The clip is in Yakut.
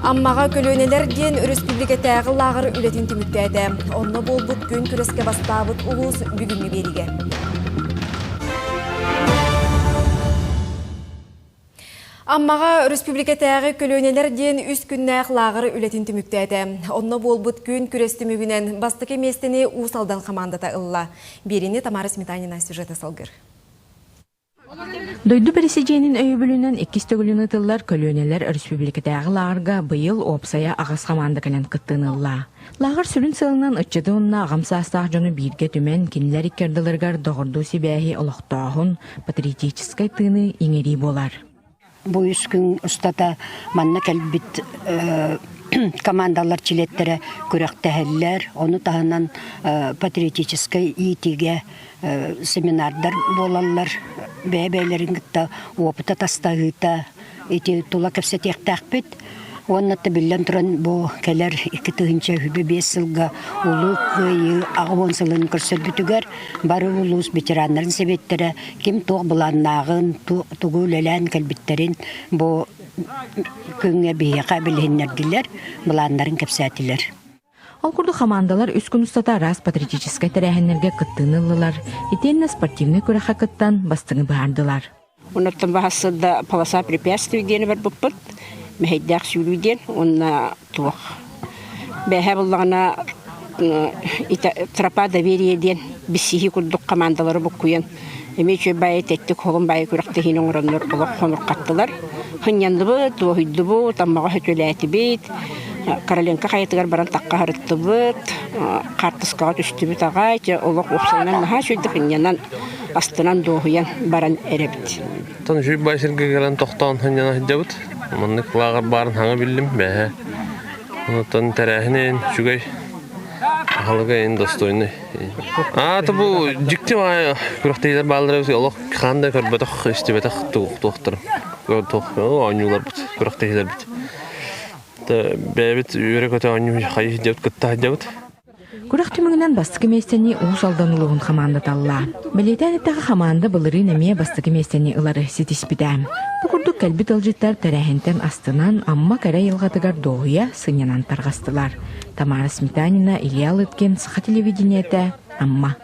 Аммаҕа көлүөнэлэр диэн өрөспүүбүлүкэтээҕи лааҕыр үлэтин түмүктээтэ. Онно буолбут күн күрэскэ бастаабыт улуус бүгүҥҥү биэриигэ. Аммаҕа өрөспүүбүлүкэтээҕи көлүөнэлэр диэн үс күннээх лааҕыр үлэтин түмүктээтэ. Онно буолбут күн күрэс түмүгүнэн бастакы миэстэни Уус Алдан хамаандата ылла. Биэриини Тамара Сметанина сюжета салгыр. Дойду бэрэсидьиэнин өйөбүлүнэн иккис төгүлүн ыытыллар көлүөнэлэр өрөспүүбүлүкэтээҕи лааҕырга быйыл уопсайа аҕыс хамаанда кэлэн кыттыыны ылла. Лааҕыр сүрүн сыалынан ыччаты уонна аҕам саастаах дьону бииргэ түмэн, кинилэр икки ардыларыгар доҕордуу сибээһи олохтооһун, патриотическай тыыны иҥэрии буолар. Бу үс күн устата манна кэлбит командалар чилиэттэрэ күрэхтэһэллэр, ону таһынан патриотическай иитиигэ семинардар буолаллар, бэйэ-бэйэлэрин кытта уопута тастаһыыта ити тула кэпсэтиэхтээхпит. Уонна да биллэн туран бу кэлэр 2025 сылга Улуу Кыайыы 80 сылын көрсөрбүтүгэр бары улуус ветераннарын сэбиэттэрэ ким туох былааннааҕын, тугу үлэлээн кэлбиттэрин бу күҥҥэ биһиэхэ билиһиннэрдилэр, былааннарын кэпсээтилэр. Ол курдук хамаандалар үс күн устата араас патриотическай тэрээһиннэргэ кыттыыны ыллылар, итиэннэ спортивнай күрэххэ кыттан бастыҥы быһаардылар. Оннуттан баһассыда полоса препятствий диэни барбыппыт. Мэһэйдээх сүүрүү диэн уонна туох. Бэһэ буллаҕына тропа доверия диэн биссиһии курдук командалары буккуйан эмиэ үчүгэй баайы тэттик холун баайы күрэхтэһиини оҥороннор олох хонурхаттылар. Хынньанныбыт, дуоһуйдубут, Аммаҕа сөтүөлээтибит, Короленко хайатыгар баран тахха сырыттыбыт, хаартыскаҕа түстүбүт аҕай, дьэ олох уопсайынан наһаа үчүгэйдик хынньанан астынан дуоһуйан баран эрэбит. Оттон үчүгэй баай сиргэ кэлэн тохтоон сынньана сылдьабыт. Маннык лааҕыр баарын хаҥа биллим бэһэ. Онтон тэрээһин үчүгэй аһылыга эн достойный. Аата бу дьикти баай күрэхтэһиилэр бааллар эбит олох хаан да көрбөтөх, истибэтэх туохтар оонньууларбыт, күрэхтэһиилэрбит. Бэйэбит үөрэ-көтө оонньуу хайыы сылдьабыт, кытта сылдьабыт. Күрэх түмүгүнэн бастакы миэстэни Уус Алдан улууһун хамаандата ылла. Бэлиэтээн эттэххэ, хамаанда былырыын эмиэ бастакы миэстэни ылары ситиспитэ. Бу курдук кэлбит ыалдьыттар тэрээһинтэн астынан, Амма кэрэ айылҕатыгар дуоһуйа сынньанан тарҕастылар. Тамара Сметанина, Илья Лыткин, Саха телевидениетэ, Амма.